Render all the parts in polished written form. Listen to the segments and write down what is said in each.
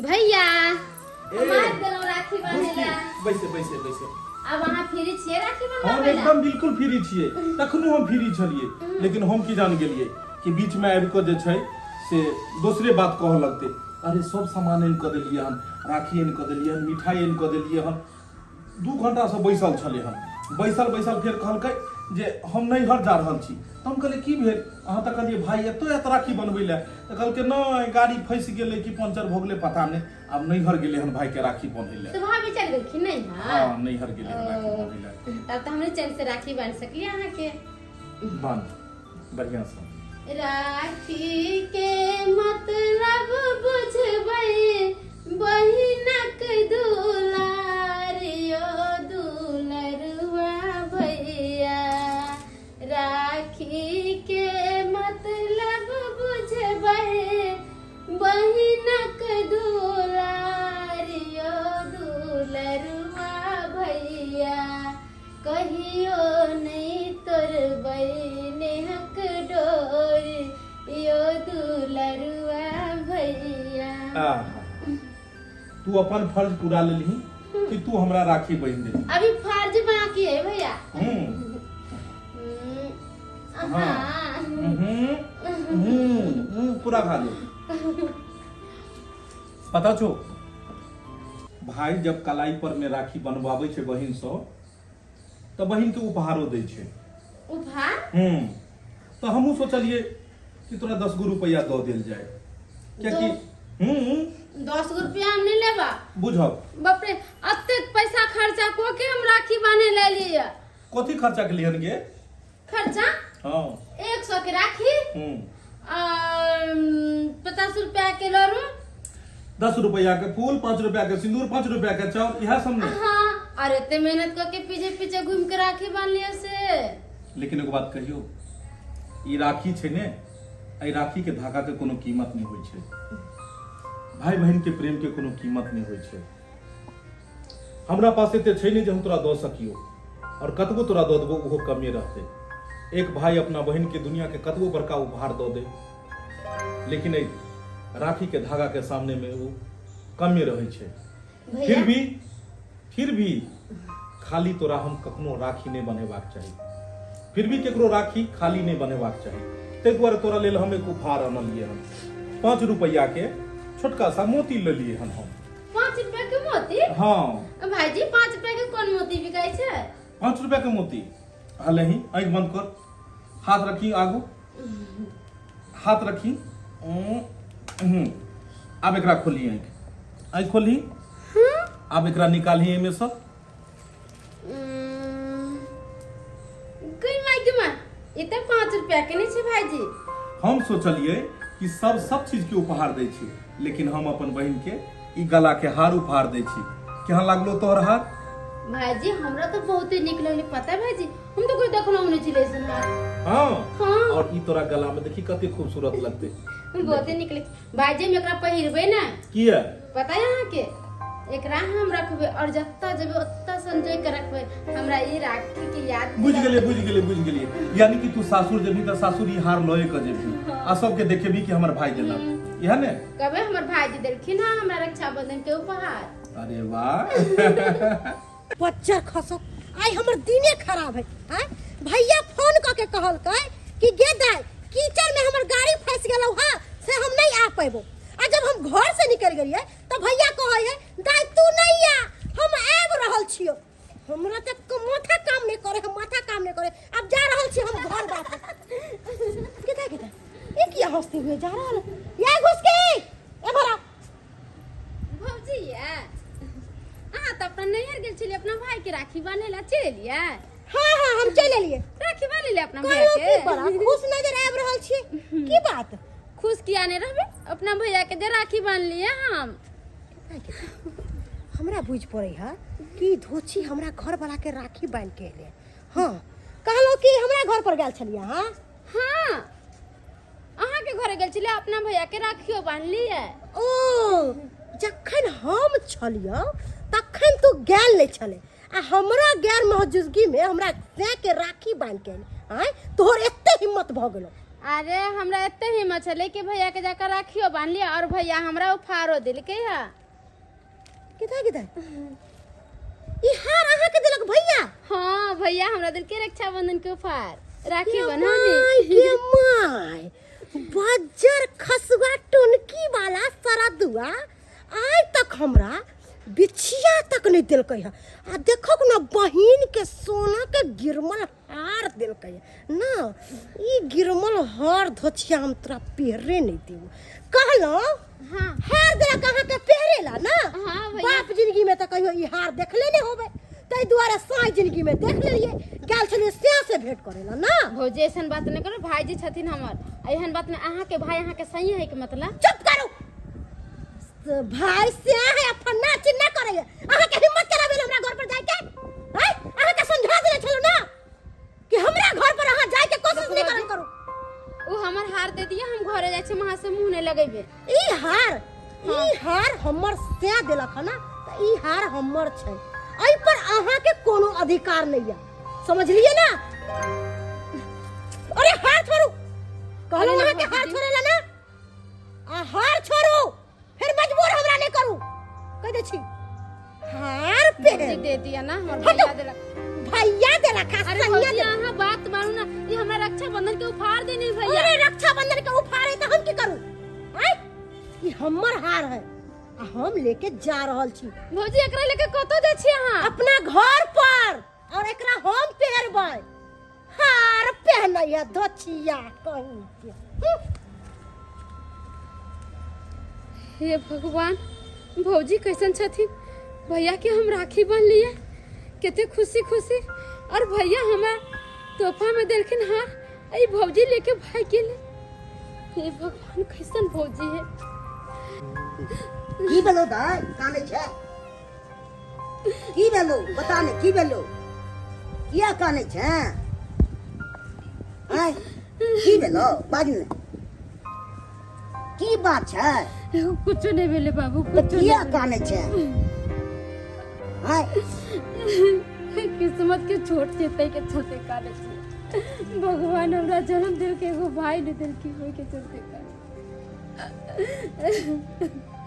भैया, हम आबि गेलहुँ राखी बान्है लए। बैसे बैसे बैसे। आब अहाँ फ्री छियै राखी हम बन्हाबै लए? एकदम बिल्कुल फ्री छियै। तखनो हम फ्री छलियै, लेकिन हम की जान गेलियै कि बीच में आबि कऽ जे छै से दोसरे बात कहऽ लगतै। अरे, सब सामान आनि कऽ देलियै हन, राखी आनि कऽ देलियै हन, मिठाई आनि कऽ देलियै हन। 2 घंटासँ बैसल छलै हन। बैसल बैसल फेर कहलकै जे हम नैहर जा रहल छी। तऽ हम कहलियै, की भेल? अहाँ तऽ कहलियै भाय एतौ आयत राखी बनबै लए। तऽ कहलकै, नहि, गाड़ी फँसि गेलै कि पंचर भऽ गेलै, पता नहि। आब नैहर गेलै हन भायके राखी बन्है लए। तऽ भाभी चलि गेलखिन नैहर? हँ, नैहर गेलै हन राखी बन्है लए। तब तऽ हमरे चैन से राखी बान्हि सकलियै अहाँके। बान्ह बढ़िआँसँ। राखी के मतलब बुझबै बहिनक दुलार यो दुलरुआ भैया, राखी के मतलब बुझबै बहिनक दुलार यो दुलरुआ भैया, कहियो नहि तोड़बै नेहक डोर यो दुलरुआ भैया। आहा। तू अपन फर्ज पूरा लेलही कि तू हमरा राखी बहिन देलही। अभी फर्ज बाकी है भैया। हाँ। हाँ। पूरा खा ले। पता छौ भाई, जब कलाई पर में राखी बनवाबै छै बहिन सँ, तऽ बहिन के उपहारो दै छै। उपहार? तऽ हमहूँ सोचलियै कि तोरा 10 गो रुपैआ दऽ देल जाय, कियाकि 10 गो रुपया हम नहीं लेबा। बुझब। बाप रे, अतेक पैसा खर्चा कऽ के हम राखी बांधे ले लिए। कथी खर्चा के लिहन गे? खर्चा? हाँ। 100 के राखी और 50 रुपया के लड़ू। 10 रुपैआ के फूल, 5 रुपया के सिंदूर, 5 रुपया के चाउर, इएह सब ने? हाँ, और एते मेहनत करके पीछे पीछे घूम के राखी बांध लिया से। लेकिन एगो बात कहियो, ई राखी छै ने, एहि राखी के धागा के कोनो कीमत नहि होइ छै। भाई बहिन के प्रेम के कोनो कीमत नहि होइ छै। हमरा पास एते छै नहि जे हम तोरा दऽ सकियो, और कतबो तोरा दऽ देबो, ओहो कमे रहतै। एक भाई अपना बहिन के दुनिया के कतबो बड़का उपहार दऽ दे, लेकिन एहि राखी के धागा के सामने में ओ कमे रहै छै। भैया। फिर भी खाली तोरा हम कखनो राखी नहि बनेबाक चाही। फिर भी केकरो राखी खाली नहि बनेबाक चाही। ताहि दुआरे तोरा लेल हम एक उपहार अनलियै हन। 5 रुपैआ के छोटका सा मोती लेलियै हन हम। 5 रुपया के मोती? हाँ। भाईजी, 5 रुपया के कोन मोती बिकाय छै? 5 रुपया के मोती हले ही। आँखि बंद कर, हाथ रखी आगू, हाथ रखी। आब एकरा खोली, आँखि, आँखि खोली। आब एकरा निकालही एहिमे सँ। गई माय गे माय, ई तऽ 5 रुपया के नहि छै भाईजी। हम सोचलियै कि सब सब चीज के उपहार दै छै, लेकिन हम अपन बहिन के ई गला के हार उपहार दै छी। केहन लागलो तोहर हार? भाईजी, हमरा तऽ बहुते नीक लगलै। पता है भाईजी, हम तऽ कोई देखलो नहि छलै ऐसन हार। हाँ? हाँ। और ई तोरा गला में देखी, कते खूबसूरत लगतै। बहुते नीक लगै भाईजी। हम एकरा पहिरबै ने। किया? पता है अहाँके, एकरा हम रखबै और जतऽ जेबै ओतऽ संजोइ के रखबै। हमरा ई राखी के याद। बुझि गेलियै, बुझि गेलियै, बुझि गेलियै। यानी कि तू सासुर जेबही तऽ सासुर ई हार लए कऽ जेबही आ सबके देखेबही कि हमर भाई देलक, इएह ने? कहबै, हमर भाईजी देलखिन हँ हमरा रक्षाबंधन के उपहार। अरे वाह! बच्चा खसो, आइ हमर दिने खराब है। आय भैया फोन कऽ के कहलकै कि गे दाय, कीचड़ में हमर गाड़ी फंस गेलौ हा, से हम नहीं आ पेबो। आ जब हम घर से निकल गेलियै तऽ भैया कहै है, दाय तू नहीं आ, हम आबि रहल छियो। हमरा तऽ माथा काम नहीं करे है, माथा काम नहीं करे। अब जा रहल छी हम घर वापस। गे दाय, गे दाय, ये किया हंसते हुए जा रहल है? ये घुसकी, ए भरा। भौजी, ये अहाँ तऽ अपना नैहर गेल छलियै, अपना भाई के राखी बान्है लए चलि एलियै? हाँ, हम चलि एलियै। राखी बान्है लए अपना भैया कहलहुँ के? की बड़ा खुश नजर आबि रहल छी, की बात? खुश किया नहि रहबै? अपना भैया के जे राखी बान्हलियै हम। हमरा बुझि पड़ै है कि धोछी हमरा घर वाला के राखी बान्हि के एलै। हाँ, कहलहुँ कि हमरा घर पर गेल छलियै अहाँ? हाँ, अहाँके घरे गेल छलियै, अपना भैया के राखियो बान्हलियै। ओ, जखन हम छलियौ तखन तू गेल नहि छलै आ हमरा गैर मौजूदगी में हमरा के राखी बान्हि के एलै। आँय, तोहर एते हिम्मत भऽ गेलौ? अरे हमरा एते हिम्मत छलै कि भैया के जाकर राखियो बांध लिया और भैया हमरा उपहारो देलकै है। किधर किधर ई हार अहाँ के देलक भैया? हाँ भैया हमरा देलकै रक्षाबंधन के उपहार, राखी के बन्हौनी। माय के माय, बज्जर खसुआ टोनकी वाला सरदुआ आइ तक हमरा बिछिया तक नहीं देलकै है। आ देखो ना बहिन के सोना के गिरमल हार देलकै है ना। ई गिरमल हार धोछिया हम तोरा पहिरे नहीं देबो कहलो। हाँ। हार देलक अहाँ के पहिरेला ना? हाँ भैया। बाप जिंदगी में तो कहियो ई हार देखले नहीं होबे, ताहि दुआरे साँझ जिंदगी में देख लेलिए, गेल छलिए स्या से भेंट करेला ना। भौजी ऐसन बात नहीं करो, भाईजी छथिन हमर, एहन बात नहीं। अहाँ के भाई अहाँ के सही है के मतलब? चुप करू, भाई स्या है फन्ना चिन्ना करे है। अहाँ के हिम्मत केना भेल हमरा घर पर जाय के? हैं? अहाँ के समझा देने छलहुँ ना कि हमरा घर पर अहाँ जाय के कोशिश नहीं करल करू। ओ हमर हार दे दिया, हम घरे जाइ छी, वहां से मुंह नहीं लगेबे। ई हार, ई हार हमर स्या देलक हन ना, त ई हार हमर छै, एहि पर अहाँ के कोनो अधिकार नहीं है, समझलिए ना? अरे हार छोड़ू कहलहुँ, अरे अहाँ के हार भौजी। छोड़े ला ना, आ हार छोड़ू फिर मजबूर हमरा नहीं करू, कह दे छी हार भौजी पे दे दिया ना हमर हटो। भैया देलक। भैया देलक हा, अरे सैया भौजी देलक। अहाँ बात मानू ना, ई हमरा रक्षाबंधन के उपहार देनी भैया। अरे रक्षाबंधन के उपहार है तो हम की करू? आय ई हमर हार है आ हम लेके जा रहल छी। भौजी एकरा लेके कतौ जाइ छी अहाँ? अपना घर पर, और एकरा हम पहिरबै। हार पहनै है दोछिया कहीं के। हे भगवान, भौजी कैसन छथिन? भैया के हम राखी बांध लिए कते खुशी खुशी, और भैया हमरा तोहफा में देलखिन हार, ई भौजी लेके भाग गेले। हे भगवान, कैसन भौजी है। की भेलो दाइ, कानै छै? की भेलो बता ने, की भेलो, किया कानै छै? आँय, की भेलो बाजू ने, की बात छै? कुछो नहीं भेले बाबू, तऽ कुछो किया नहीं। कानै छै? आँय, किस्मत के छोट छै तै के चलते कानै छै। भगवान हमरा जन्म देलके, एगो भाई नहीं देलके, ओहि के चलते कानै।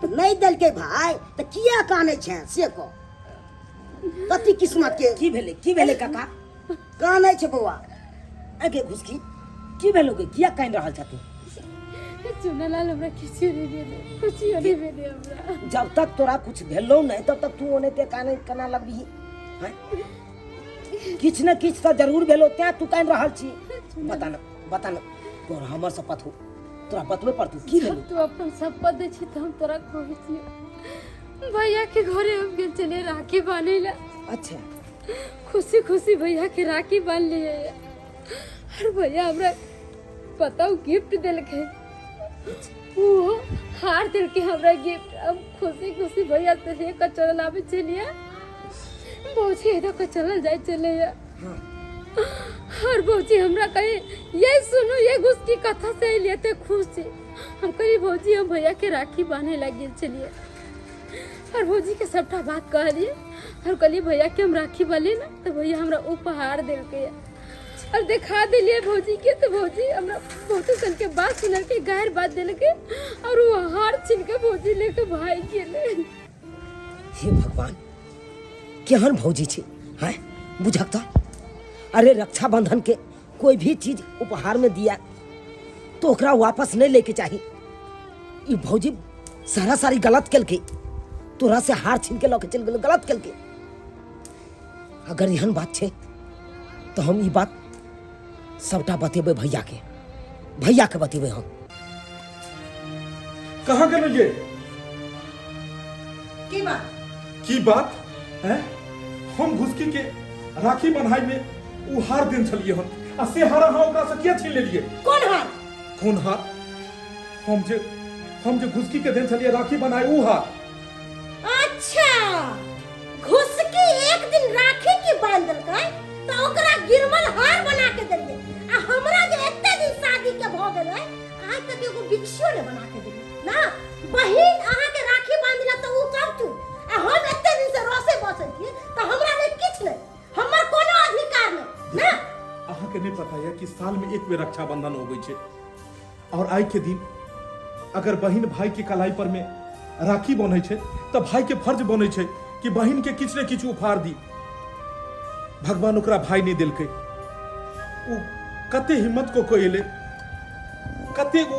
तऽ नहि देलकै भाई तऽ किया कानै छै से कह, कथी किस्मत के? की भेलै, की भेलै काका? कानै छै बौआ। आगे घुसकी, की भेलो गे, किया कानि रहल छ तू? चुनालाल हमरा किछु नहीं भेलै, कुछो नहीं भेलै हमरा। जब तक तोरा कुछ भेलो नहीं तब तक तू ओनाहिते काने केना लगबिही? हैं? किछु ने किछु तऽ जरूर भेलो तें तू कानि रहल छी। बता न, बता न, तोर हमर शपथ हो, तोरा बतबे पड़तौ की भेलो। जब तू अपन शपथ दै छी तऽ हम तोरा कहै छियौ, भैया के घरे हम गेल छलियै राखी बान्है ला। अच्छा। खुशी खुशी भैया के राखी बांध लिए, और भैया हमरा बताओ गिफ्ट देलकै, वो हार देलकै हमरा गिफ्ट। अब खुशी खुशी भैया से लेकर चलल आबै छलियै, भौजी एतऽ के चलल जाइ छलैया। और भौजी हमरा कही ये सुनू, ये घुस की कथा से अलियै ते खुश छी। हम कही भौजी हम भैया के राखी बांधे लग गेल छलियै, और भौजी के सबटा बात कहलियै, और कहलियै भैया के हम राखी बांधलियै ना तऽ भैया हमरा उपहार देलकै, और देखा देलियै भौजी के तऽ भौजी हमरा बहुते सन के बात सुनलकै, गारि बात देलकै, और वो हार छीन के भौजी लेके भागि गेलै। हे भगवान, केहन भौजी छै हैं, बुझक तऽ। अरे रक्षाबंधन के कोई भी चीज उपहार में दिया तो ओकरा वापस नहीं लेके चाही। ई भौजी सारा सारी गलत केलकै, तोरा से हार छीन के लऽ के चलि गेल, गलत केलकै। अगर एहन बात छै तऽ हम ई बात सबटा बतेबै भैया के, भैया के बतेबै हम। कहाँ गेलो ये? की बात? की बात हैं? हम घुसकी के राखी बन्हाई में उ हार देन छलिए हन, आ से हार अहाँ ओकरा से किया छीन लेलिए? कोन हार? कोन हार? हम जे घुसकी के देन छलिए राखी बन्हाई उ हार। अच्छा, घुसकी एक दिन राखी की बांध देलकै तऽ ओकरा गिरमल हार बना के देलिए, आ हमरा जे एते दिन शादी के भऽ गेलै आज तक एगो बिछियो ने बना के देलिए ना। बहिन अहाँ के राखी बांधलक तऽ उ सब चुप, आ हम एते दिन से रसे बसै छी तऽ हमरा लेल किछु नहि, हमर कोनो अधिकार नहि ना। अहाँ के नहीं पता है कि साल में एक बेर रक्षाबंधन होबै छै। और आइ के दिन अगर बहिन भाई के कलाई पर में राखी बन्है छै तऽ भाई के फर्ज बनै छै कि बहिन के किछु ने किछु उपहार दी। भगवान ओकरा भाई नहि देलकै। ओ कते हिम्मत कऽ कऽ एलै, कते ओ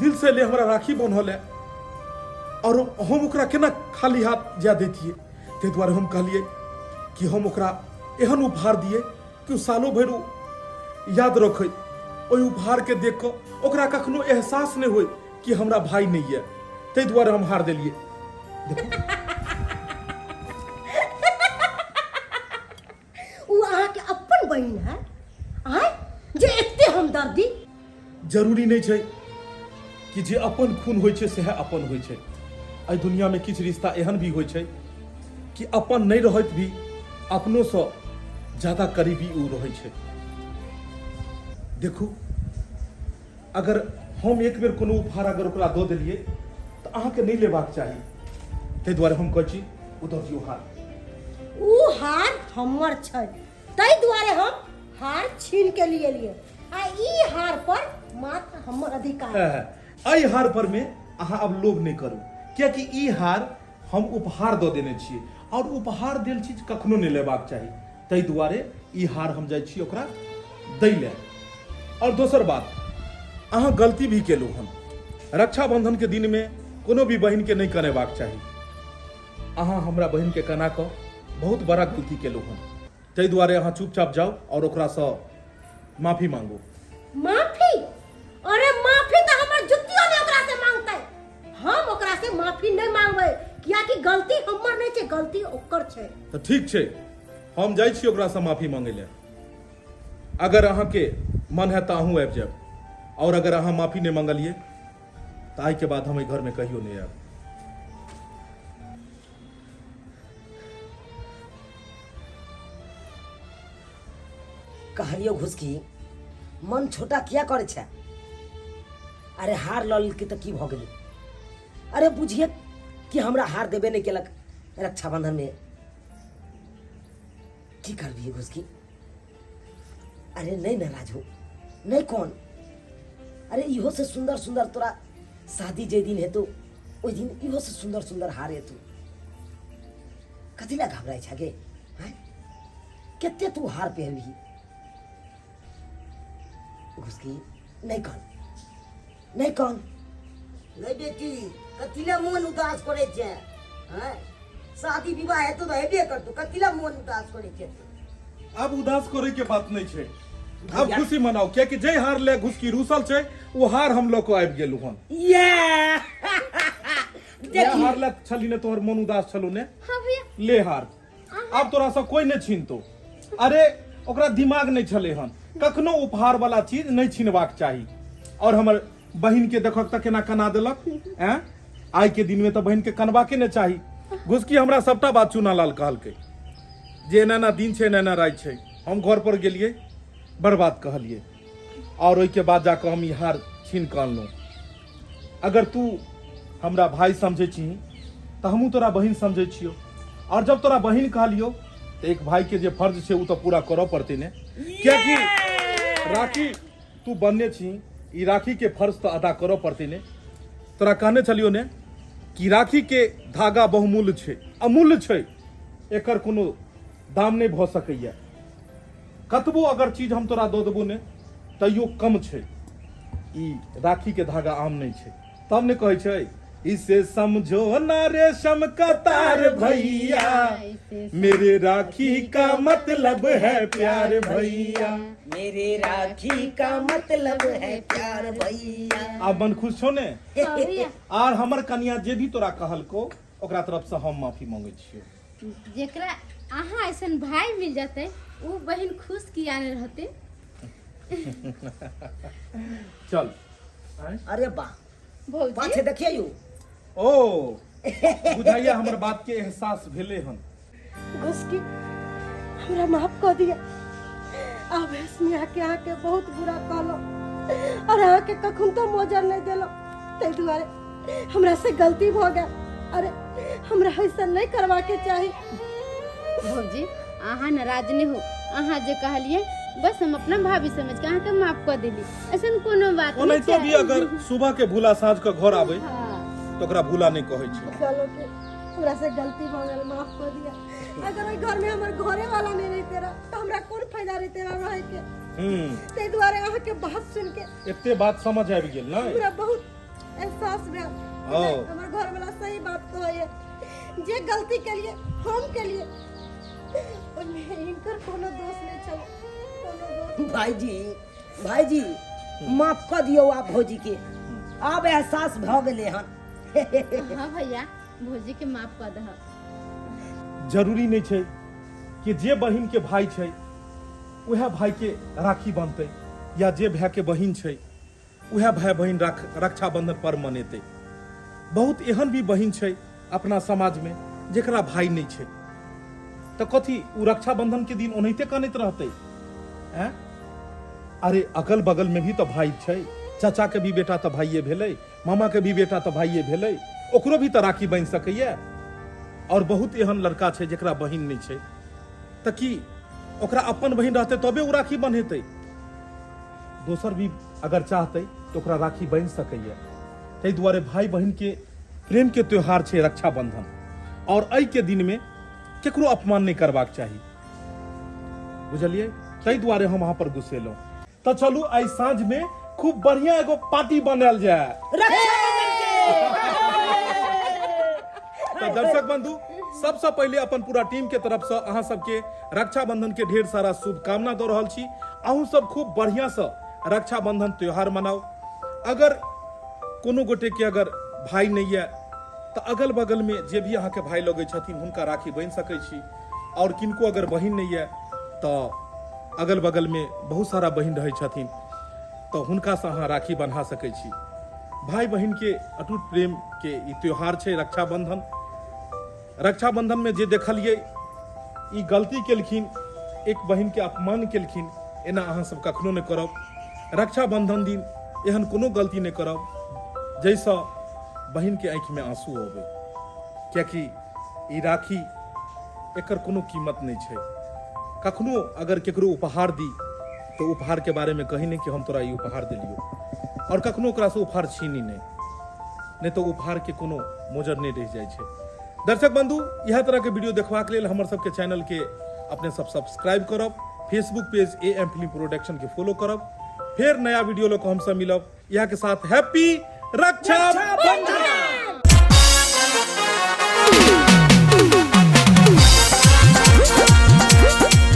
दिल से एलै हमरा राखी बन्हल है, और हम ओकरा केना खाली हाथ जा दैतियै। ताहि दुआरे हम कहलियै कि हम ओकरा एहन उपहार दियै कि ओ सालो भरि ओ याद रखै। ओहि उपहारके देख कऽ ओकरा कखनो एहसास नहि होय कि हमरा भाई नहि यऽ, ताहि दुआरे हम हार देलियै। देखू ओ अहाँके अपन बहिन है आँय जे एते हमदर्दी। जरूरी नहि छै कि जे अपन खून होइ छै सएह अपन होइ छै। एहि दुनियामे किछु रिश्ता एहन भी होइ छै कि अपन नहि रहैत भी अपनोसँ ज्यादा करीबी ओ रहै छै। देखू, अगर हम एक बेर कोनो उपहार अगर ओकरा दऽ देलियै तऽ अहाँके नहि लेबाक चाही। ताहि दुआरे हम कहै छी ओ दऽ दियौ हार। ओ हार हमर छै, ताहि दुआरे हम हार छीन के लिए लिए, आ ई हार पर मात्र हमर अधिकार। एहि हार पर में अहाँ अब लोभ नहि करू, कियाकि ई हार हम उपहार दऽ देने छियै और उपहार देल चीज कखनो नहि लेबाक चाही। ताहि दुआरे ई हार हम जाइ छी ओकरा दै लए। और दोसर बात, अहाँ गलती भी केलहुँ हन। रक्षाबंधन के दिन में कोनो भी बहिन के नहि कनेबाक चाही। अहाँ हमरा बहिन के कना कऽ बहुत बड़ा गलती केलहुँ हन। ताहि दुआरे अहाँ चुपचाप जाउ और ओकरासँ माफी मांगू। माफी? अरे माफी तऽ हमर जुत्तियो नहि ओकरा से मांगतै। हम ओकरा से माफी नहि मांगबै, कियाकि गलती हमर नहि छै, गलती ओकर छै। तऽ ठीक छै, हम जाइ छी ओकरासँ माफी मांगै लए। अगर अहाँके मन है तऽ अहूँ आबि जायब, और अगर अहाँ माफी नहि मांगलियै तऽ आइके बाद हम एहि घरमे कहियो नहि आयब। कहलियो घुसकी, मन छोटा किया करे छै? अरे हार लऽ लेलकै तऽ की भऽ गेलै? अरे बुझिए कि हमरा हार देबे नहि केलक रक्षाबंधनमे। की करबिही घुसकी? अरे नहीं नाराज हो, नहीं कौन। अरे इहो से सुंदर सुंदर तोरा शादी जे दिन हेतौ ओहि दिन इहो से सुंदर सुंदर हार हेतौ। कथी ला घबराइ छै गे? हैं, कते तू हार पहनबही घुसकी? नहीं कौन, नहीं कौन। नहीं बेटी, कथी ला मोन उदास करे छै? हैं, शादी विवाह हेतौ तऽ हेबे करतौ, कथी ला मोन उदास करे छै? आब उदास करे के बात नहीं छै, आब खुशी मनाओ, कियाकि जे हार ले घुसकी रूसल छै ओ हार हम लऽ कऽ आबि गेलहुँ हन। ये देखी हार ले छली ने तोहर मन उदास छलो ने? हाँ भैया। ले हार, आब तोरा से कोई नहीं छीनतो। अरे ओकरा दिमाग नहीं छले हन, कखनो उपहार वाला चीज नहीं छीनबाक चाही। और हमर बहिन के देखक तऽ केना कना देलक। हैं, आइ के दिन में तऽ बहिन के कनबा के ने चाही। घुसकी हमरा सबटा बात चुनालाल कहलकै जे एना एना दिन छै, एना एना राति छै। हम घर पर गेलियै, बड़ बात कहलियै, और ओहिके बाद जाकऽ हम ई हार छीन कऽ अनलहुँ। अगर तू हमरा भाई समझै छीही तऽ हमहूँ तोरा बहिन समझै छियौ, और जब तोरा बहिन कहलियौ तऽ एक भाई के जे फर्ज छै ओ तऽ पूरा करऽ पड़तै ने, कियाकि राखी तू बनने छी, ई राखी के फर्ज तऽ अदा करऽ पड़तै ने। तोरा कहने छलियौ ने कि राखी के धागा बहुमूल्य छै, अमूल्य छै, एकर कोनो दाम नहि भऽ सकैया। कतबो अगर चीज हम तोरा दऽ देबो ने तैयो कम छै, ई राखी के धागा आम नहि छै। तब ने कहै छै इसे समझो ना रेशम का तार भैया, मेरे राखी का मतलब है प्यार भैया, मेरे राखी का मतलब है प्यार भैया। आब मन खुश छौ ने? हाँ भैया। आर हमर कनिया जे भी तोरा कहलको ओकरा तरफ से हम माफी मांगे छियौ। जेकरा अहाँ ऐसन भाई मिल जाते वो बहन खुश किया नहीं रहते। चल। अरे वाह भौजी। पाछे देखिए यौ। ओ बुझाइया हमर बात के एहसास भेले हन। घुसकी हमरा माफ कर दिया, आब में आके अहाँके बहुत बुरा कहलो और अहाँके कखन तो मोजर नहीं देलो, ताहि दुआरे हमरा से गलती भऽ गेल। अरे हमरा ऐसा नहीं करवा के चाही। भौजी अहाँ नाराज नहीं हो, अहाँ जे कहलिए बस हम अपना भाभी समझ के अहाँके माफ कऽ देली। ऐसन कोनो बात नहीं ओनाहितो छै। भी अगर सुबह के भूला साँझ के घर आबै हाँ। तऽ ओकरा भूला नहि कहै छै। चलो के हमरा से गलती भऽ गेल, माफ कऽ दिया। अगर ओहि घर में हमर घरे वाला नहीं रहते रह तो हमरा कोन फायदा रहते रह रहे के। ताहि दुआरे अहाँके बात सुन के एते बात समझ आबि गेल ने? हमरा बहुत एहसास भेल। हमर घर वाला सही बात कहैए, जे गलती केलिए हम केलिए, ओहिमे हिनकर कोनो दोष नहि छल, कोनो दोष। भाईजी, भाईजी माफ कऽ दियौ आब भौजी के, आब एहसास भऽ गेलै हन। हाँ भैया, भौजी के माफ कऽ दह। जरूरी नहि छै कि जे बहिन के भाई छै उएह भाई के राखी बांधतै, या जे भाई के बहिन छै उएह भाई बहिन रक्षाबंधन पर्व मनेतै। बहुत एहन भी बहिन छै अपना समाज में जेकरा भाई नहि छै, तऽ कथी ओ रक्षाबंधन के दिन ओनाहिते कनैत रहतै? हैं? अरे अगल बगल में भी तऽ भाई छै, चाचा के भी बेटा तऽ भाइये भेलै, मामा के भी बेटा तऽ भाइये भेलै, ओकरो भी तऽ राखी बान्हि सकैया। और बहुत एहन लड़का छै जेकरा बहिन नहि छै, तऽ की ओकरा अपन बहिन रहतै तबे ओ राखी बन्हेतै? दोसर भी अगर चाहतै तऽ ओकरा राखी बान्हि सकैया। ताहि दुआरे भाई बहिन के प्रेम के त्योहार छै रक्षाबंधन, और एहि के दिन में केकरो अपमान नहि करबाक चाही, बुझलियै? ताहि दुआरे हम अहाँ पर गुस्सेलहुँ। तऽ चलू आइ साँझ में खूब बढ़िया एगो पार्टी बनायल जाय तऽ दर्शक बंधु, सबसँ पहिले अपन पूरा टीम के तरफ से अहाँ सबके रक्षाबंधन के ढेर सारा शुभकामना दऽ रहल छी। अहूँ सब खूब बढ़िया से रक्षाबंधन त्योहार मनाउ। अगर कोनो गोटे के अगर भाई नहीं है तऽ अगल बगल में जे भी अहाँके भाई लगै छथिन हुनका राखी बान्हि सकै छी, और किनको अगर बहिन नहीं है तऽ अगल बगल में बहुत सारा बहिन रहै छथिन तऽ हुनकासँ अहाँ राखी बन्हा सकै छी। भाई बहिन के अटूट प्रेम के ई त्योहार छै रक्षाबंधन। रक्षाबंधन में जे देखलियै ई गलती केलखिन, एक बहिन के अपमान केलखिन, एना अहाँ सब कखनो नहि करब। रक्षाबंधन दिन एहन कोनो गलती नहि करब जाहिसँ बहिन के आँखि में आंसू अबै, कियाकि ई राखी एकर कोनो कीमत नहि छै। कखनो अगर केकरो उपहार दी तऽ उपहार के बारे में कही नहि कि हम तोरा ई उपहार देलियौ, और कखनो ओकरासँ उपहार छीनी नहि, नहि तऽ उपहार के कोनो मोजर नहि रहि जाइ छै। दर्शक बंधु, इएह तरह के वीडियो देखबाक लेल हमर सबके चैनल के अपने सब सब्सक्राइब करब, Facebook page A M film production के फॉलो करब। फेर नया वीडियो लऽ कऽ हमसब मिलब। इएह के साथ हैप्पी रक्षा बंधन।